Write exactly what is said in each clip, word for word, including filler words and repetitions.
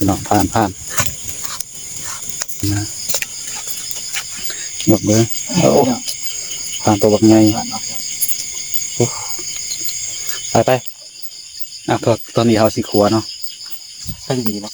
พี่น้อง ผ่าน ผ่าน นะ ยกเลย โอ้ ผ่านตัวบักใหญ่ โอ้ ไป ไป อ่ะ ตอน ตอนนี้เฮาสิขัวเนาะ ใช่ดีเนาะ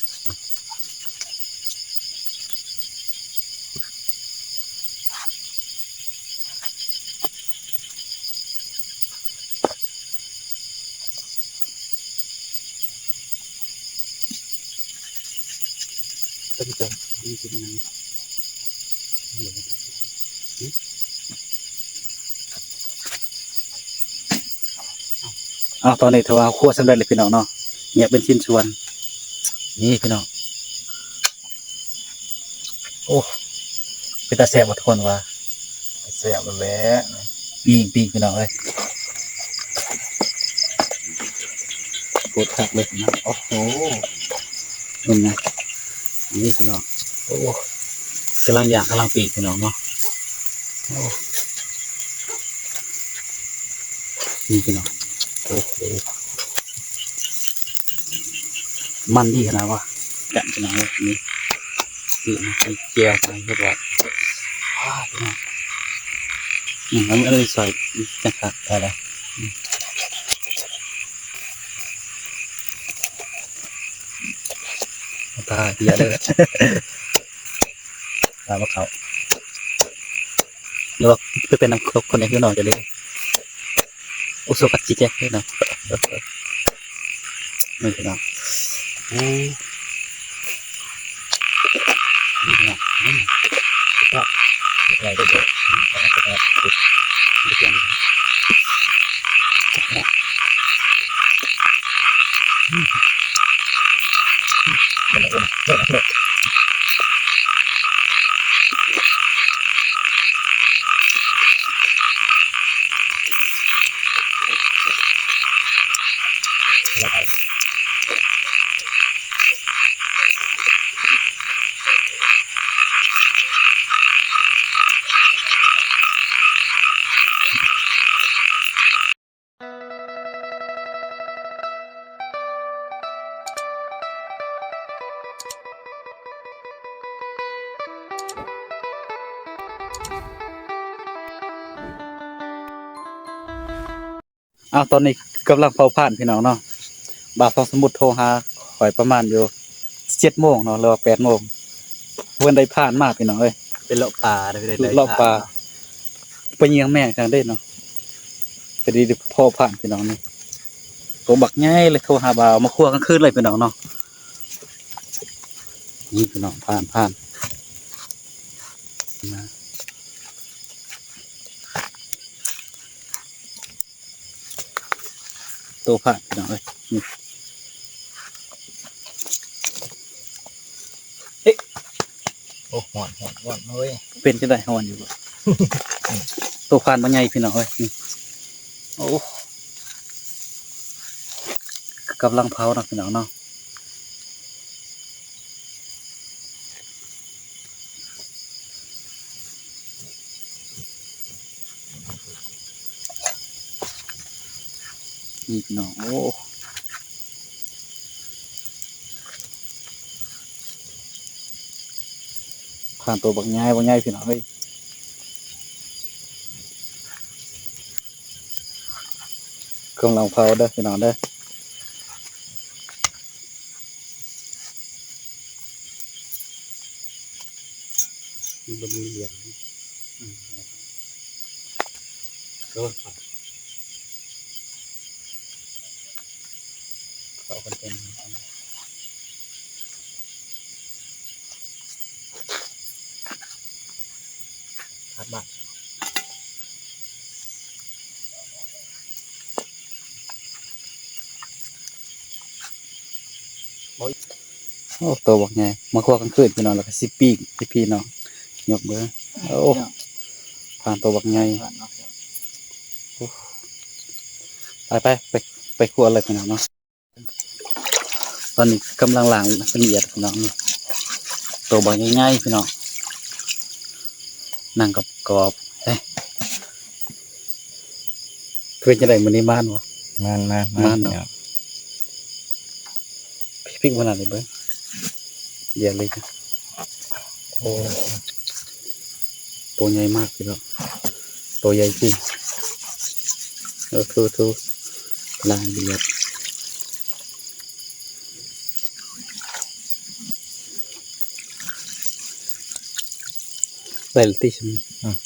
เอา ตอนนี้ถือว่าครัวสำเร็จเลยพี่น้องเนาะ เนี่ยเป็นชิ้นส่วน นี่พี่น้อง โอ้ เป็นตาแซ่บบ่ทุกคนว่า แซ่บแล้วแหละ ปิ้ง ปิ้งพี่น้องเอ้ย โคตรคักเลยนะ โอ้โห เห็นไหม นี่พี่น้อง โอ้ กำลังย่าง กำลังปิ้งพี่น้องเนาะ โอ้ นี่พี่น้อง โอ้โห มันดีขนาดวะ จัดพี่น้องเอ้ย นี่ นี่นะ มีแจ่ว มีเห็ดหวาน อ่า พี่น้อง อืม อันนี้ อันนี้ซอย จังครับ อะไร อืม ตาเดียเลย ตาบ่เข้า หรือว่าไปเป็นน้ำครกคนเดียวอยู่นอกจะได้ โอโซกัดจิแจ็คด้วยนะ นี่พี่น้อง โอ้ นี่พี่น้อง อืม สุดยอด อะไรเด็ดๆ อืม อ้าว ตอนนี้กำลังเผาถ่านพี่น้องเนาะ บ่าวทองสมุทรโทรหาข้อยประมาณอยู่เจ็ดโมงเนาะ หรือว่าแปดโมง เพิ่นได้ถ่านมาพี่น้องเอ้ย เป็นเลาะป่านะพี่ ได้เลาะป่า ถ่าน ไปเยี่ยงแม่กันเด้เนาะ พอดีได้เผาถ่านพี่น้องนี่ ตัวบักใหญ่เลย โทรหาบ่าวมาคั่วกลางคืนเลยพี่น้องเนาะ นี่พี่น้อง ถ่าน ถ่าน นะ ตัวถ่านพี่น้องเอ้ย นี่ เอ๊ะ โอ้ ฮ้อน ฮ้อน ฮ้อนเว้ย เป็นจั่งใด๋ ฮ้อนอยู่บ่ ตัวถ่านบ่ใหญ่พี่น้องเอ้ย นี่ โอ้ กำลังเผาเนาะพี่น้องเนาะ นี่พี่น้อง โอ้ ถ่านตัวบักใหญ่ บักใหญ่พี่น้องเอ้ย กำลังเผาเด้อพี่น้องเด้อ มันบ่มีเหรียญ อืม โอ้ย เผากันเป็น ครับบ้าน โอ้ย โอ้ ตัวบักใหญ่ มาคั่วกลางคืนพี่น้อง แล้วก็สิปิ้งให้พี่น้อง ยกเบิ่ง โอ้ ผ่านตัวบักใหญ่ ไป ไป ไป ไปคั่วเลยพี่น้องเนาะ ตอนนี้กำลังล้างละเอียดพี่น้องนี่ ตัวบักใหญ่ๆพี่น้อง หนังกรอบๆ เฮ้ย เป็นจั่งใด๋มื้อนี้ หมานบ่ หมาน หมาน หมาน หมานเนาะ พี่น้อง พริกขนาดนี้เบิ่ง อย่าเลยนะ โอ้ ตัวใหญ่มากเลยเนาะ ตัวใหญ่จริง เออ ทู ทู ลายเดียว ไปละติ อืม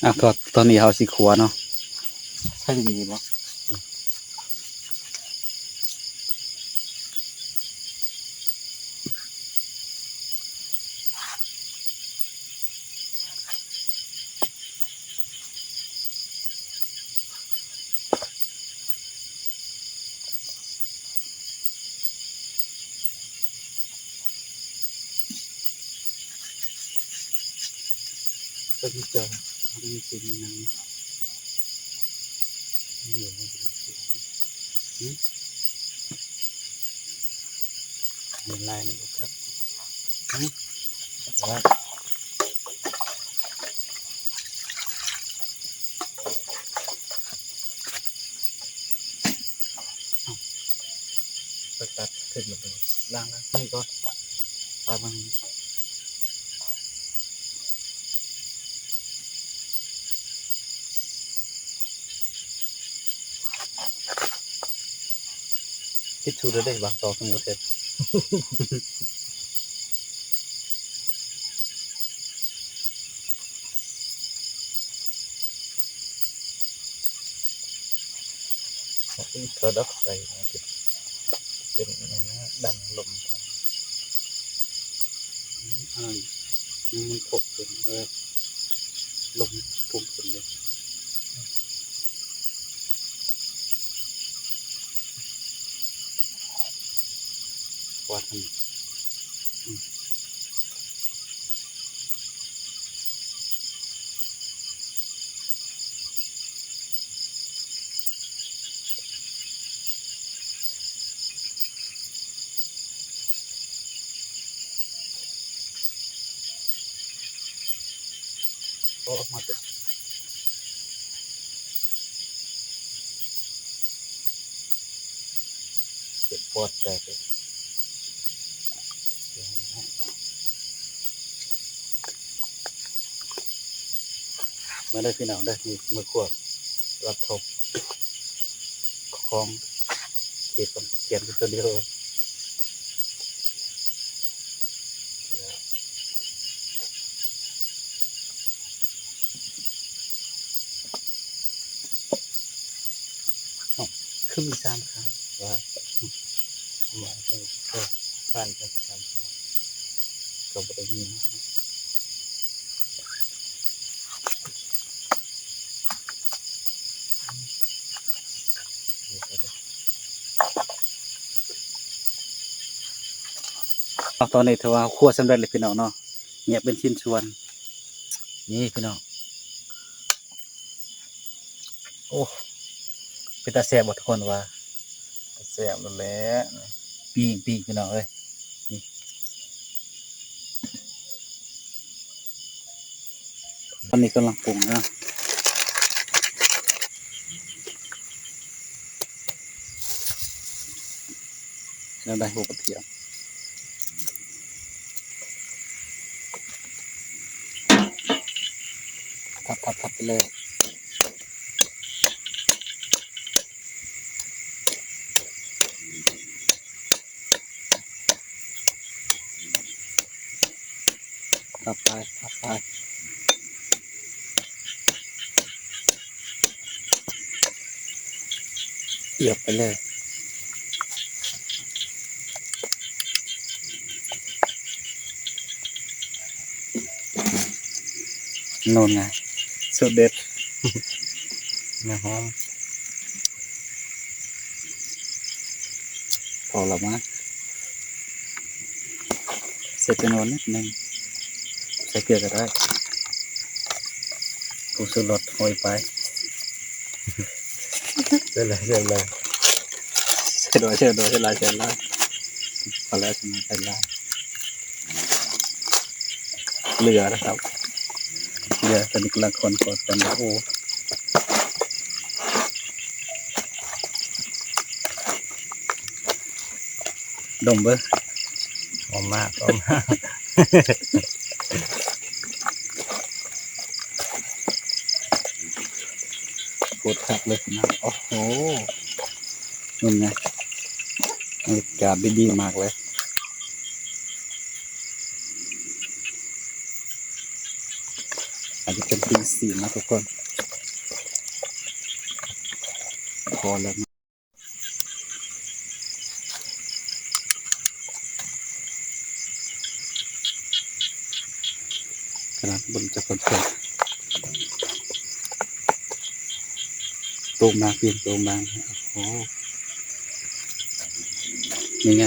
อ่ะ ตอน ตอนนี้เฮาสิขัวเนาะ ใช่มีบ่ ก็ที่เจอ มันมีสิ่งนั้น นี่อยู่ในบริษัท หืม มีลายนี่ครับ หืม ว่า ไปตัดขึ้นมาดู ล้างแล้ว นี่ก็ปลาบาง คิดชูได้บ่ ต่อสมมุติเฮ็ด เอาอินเทอร์ดักใส่ มันจะเป็นอันนั้นนะ ดันลมกัน อ่า มันพกขึ้น เออ ลมพุ่งขึ้นเลย กวาดมัน อืม โอ้ มาเถอะ เจ็บปวดแตกเลย มาเด้อพี่น้องเด้อ นี่มื้อครัว รับทบ ของเขียนกัน เขียนกันตัวเดียว เอ้า คือมีสามครั้งว่า ว่าจะ ก็ผ่านไปสามครั้ง ก็บ่ได้ยิน ตอนนี้ถือว่าครัวสำเร็จเลยพี่น้องเนาะ เนี่ยเป็นชิ้นส่วน นี่พี่น้อง โอ้ เป็นตาแซ่บบ่ทุกคนว่า แซ่บแล้วแหละ ปิ้ง ปิ้งพี่น้องเอ้ย นี่ ตอนนี้กำลังปรุงนะ แล้วได้หัวกระเทียม ทับทับทับไปเลย ทับไป ทับไป เอียบไปเลย โน่นไง สูตรเด็ด เนื้อหอม พอแล้วมั้ง ใส่แป้งอ่อนนิดนึง ใส่เกลือก็ได้ ผงชูรสโรยไป ใส่เลย ใส่เลย ใส่หน่อย ใส่หน่อย ใส่หลาย ใส่หลาย พอแล้ว ใส่หลาย เหลือนะครับ เหลือ ตอนนี้กำลังคน คน คน โอ้ เ ดมเบิ่ง หอมมาก หอมมาก โคตรคักเลยนะ โอ้โห นี่ไง บรรยากาศดีๆ มากเลย อาจจะเป็นตีสี่นะทุกคน พอแล้วนะ ขนาดบนจะคนเกิด โตมากเพียงโตมาก โอ้โห นี่ไง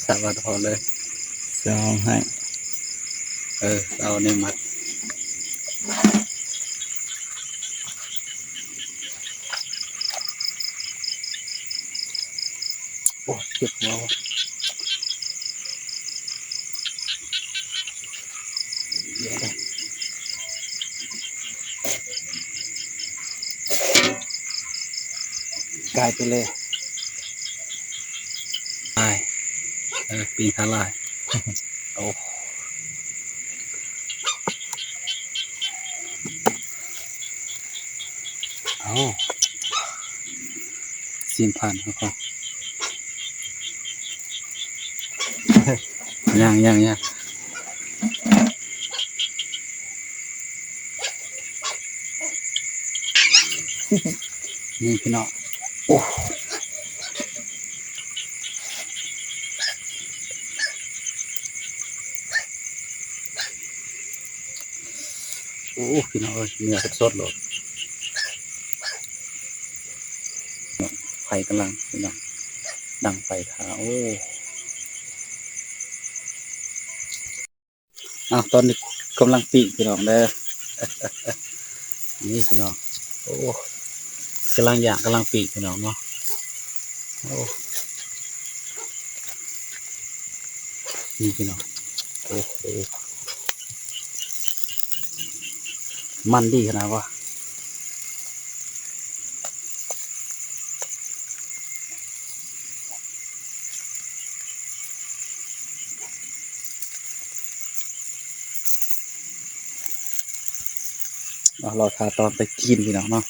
สวัสดีเลย จะเอาให้ เออ เอาเนี่ยมัด โอ้ย เจ็บหัวว่ะ กลายไปเลย ไป เออ ปีนขาลาย โอ้ โอ้ ซีนผ่านครับผม ยัง ยัง ยัง นี่พี่น้อง โอ้ โอ้ พี่น้องเอ้ย เนื้อสดๆเลย ไฟกำลัง พี่น้อง ดังไฟทา โอ้ อ่ะ ตอนนี้กำลังปิ้งพี่น้องเด้อ นี่พี่น้อง โอ้ กำลังย่างกำลังปิ้งพี่น้องเนาะ โอ้ นี่พี่น้อง โอ้โห มันดีขนาดวะ เอา รอท่าตอนไปกินพี่น้องเนาะ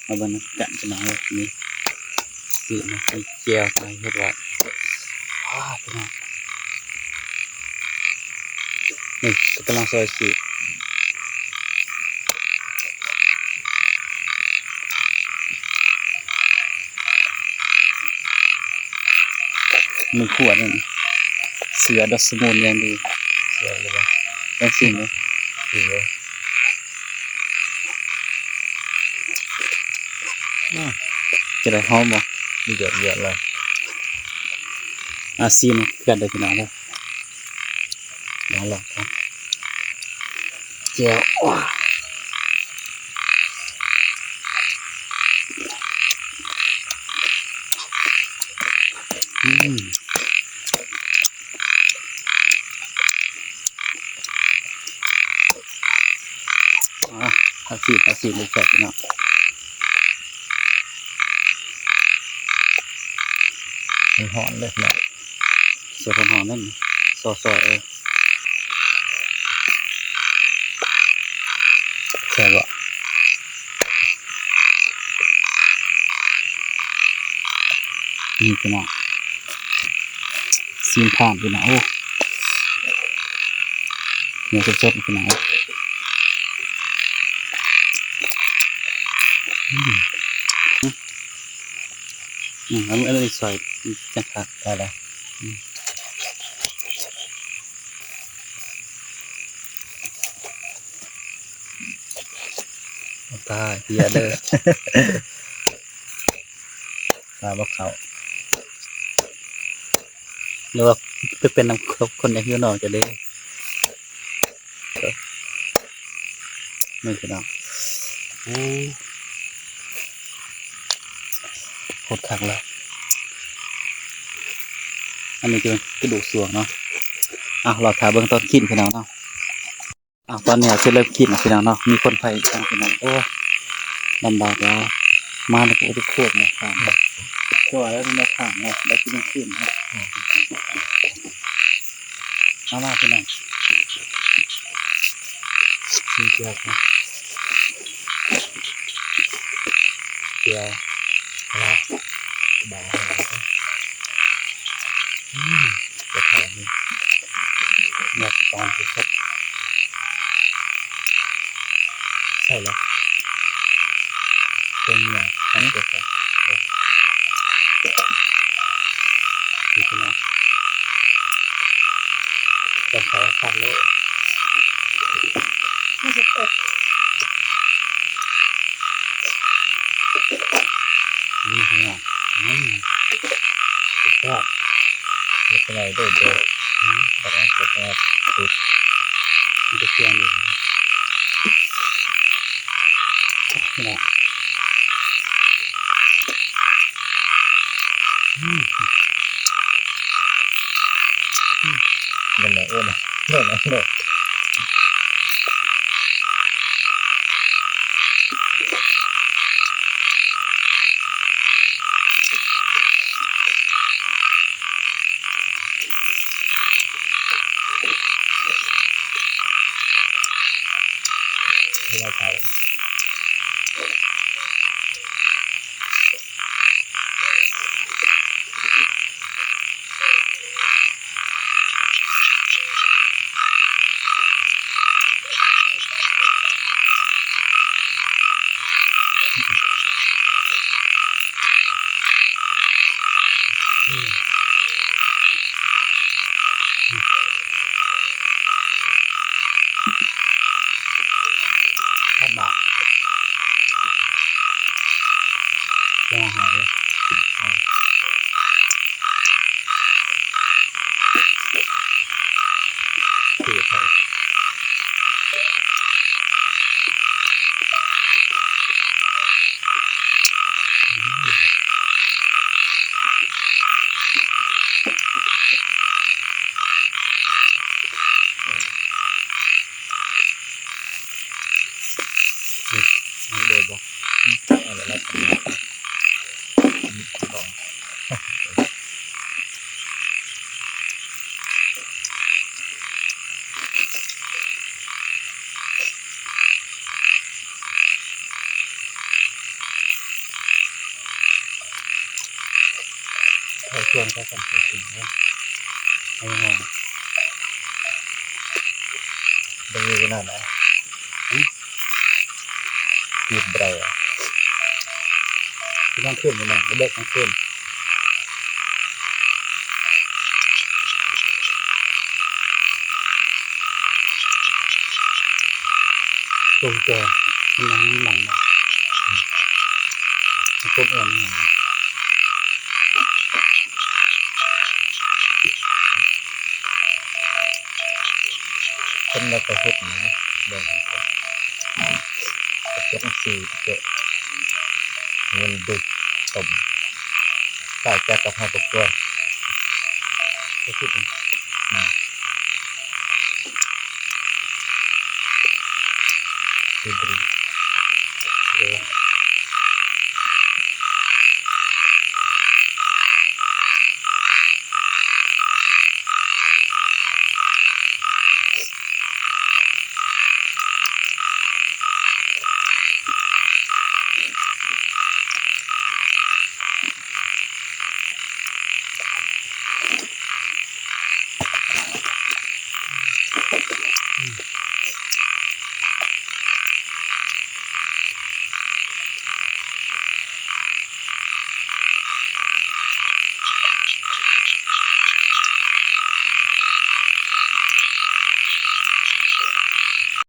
มาเบิ่งนำกันพี่น้องเอ้ย นี่ นี่นะ มีแจ่วไปเฮ็ดไว้ อ้า พี่น้อง นี่กำลังซอยสิ มือขวดนั่น เสือดอสมูนอย่างดี เสือเลยปะ ลองชิมดู ชิมเลย อืม จะได้หอมบ่ มีเดือดเดือดเลย อ่ะ ชิมกันเลยพี่น้องเด้อ ลองลองครับ แจ่ว ว้า อืม อ่ะ ผักชี ผักชีเลยแซ่บพี่น้อง มันฮ้อนเลยเนาะ สดฮ้อนๆนั่น ซอยๆ เออ แซ่บบ่ นี่พี่น้อง ซีนผ่านพี่น้อง โอ้ เนื้อสดๆพี่น้อง อืม อืม อันนี้ อันนี้ซอยจังคัก ได้แล้ว อืม ตายเฮียเด้อ ปลาบ่เข้า หรือว่าไปเป็นนำคนในหิวน้องจะได้ นี่พี่น้อง โอ้ โคตรคักเลย อันนี้จะเป็นกระดูกส่วนเนาะ อ่ะ รอถ่ายเบิ่งตอนกินพี่น้องเนาะ อ่ะ ตอนนี้จะเริ่มกินแล้วพี่น้องเนาะ มีคนไฟอีกแล้วพี่น้อง โอ้ ลำบากแล้ว มาแล้วก็จะโคตรมาข้างนะ ตัวแล้วมาข้างนะ ได้กินทั้งคืนนะ เอามาพี่น้อง กินเจียวครับ เจียวครับ บ่าว อืม จะทานนี่ หมดตอนสุดๆ ใช่แล้ว เป็นไง ทานสุดๆ ดีขึ้นมา จะขอพักเลย นี่คือ อืม สุดยอด ไม่เป็นไรเด้อเด้อ อืม ขอโทษ ขอโทษ สุด มันจะเชื่อมอยู่นะ นี่แหละ อืม อืม นั่นแหละ เออนะ นั่นแหละ นั่นแหละ ให้เราใช้ ห้าบาท จะหายเลย เอา สี่พัน นี่ มันโดดบ่ อืม เอาเลยครับ อืม ลอง เอาชวนเขากันไปกินเนาะ เอายังไง บ่มีขนาดไหน อืม กินบ่ได้อะ ที่นั่งขึ้นอยู่นั่น เด็กนั่งขึ้น ตรงแก มันนั่งมันนั่งเนาะ มันก้มเอวมันหน่อยนะ คนละประเภทนะ เบิ่งกัน ประเภทสี่เจาะ เงินดึกต้ม ตายจากกระเพาะตัว ก็คิดนะ อืม คือบ่ได้